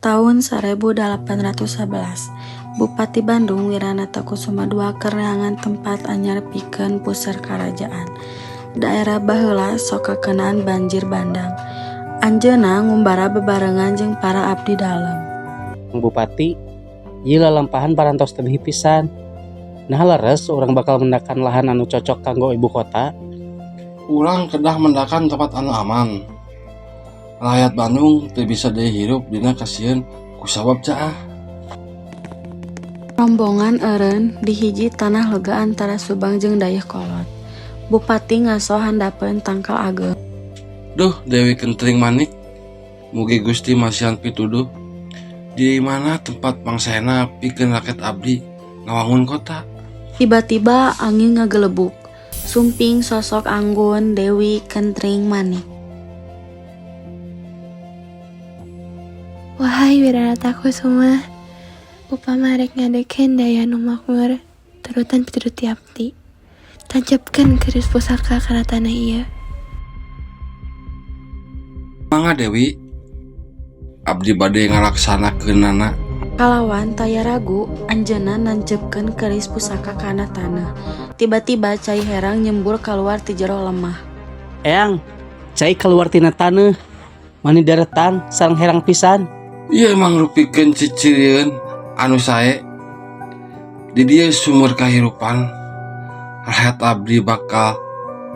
Taun 1811, Bupati Bandung Wiranata Kusuma II keur neangan tempat anyar pikeun puseur karajaan. Daerah baheula sok kakenaan banjir bandang. Anjeunna ngumbara bebarengan jeung para abdi dalem. Bupati, ieu lalampahan parantos tebih pisan. Naha leres urang bakal mendakan lahan anu cocok kanggo ibu kota? Urang kedah mendakan tempat anu aman. Rakyat Bandung teu bisa deui hirup dina kasieun kusabab caah. Rombongan eureun di hiji tanah lega antara Subang jeung Dayeuhkolot. Bupati ngaso handapeun tangkal ageung. Duh Dewi Kentring Manik, mugi Gusti masihan pituduh. Di mana tempat pangsaena pikeun rakyat abdi ngawangun kota? Tiba-tiba angin ngagelebug. Sumping sosok anggun Dewi Kentring Manik. Wahai Wiranata Kusuma, upama rek ngadekeun daya nu makmur, turutan pituduh ti abdi. Tancapkeun keris pusaka kana tanah ieu. Mangga Dewi, abdi bade ngalaksanakeunana. Kalawan taya ragu, anjeunna nancepkeun keris pusaka kana taneuh. Tiba-tiba cai herang nyembur kaluar ti jero lemah. Eyang, cai kaluar tina taneuh. Mani deretan sareng herang pisan. Ieu mangrupikeun cicirieun anu sae. Di dieu sumur kahirupan. Rakyat abdi bakal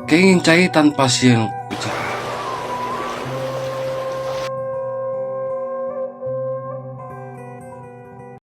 kenging cai tanpa sieun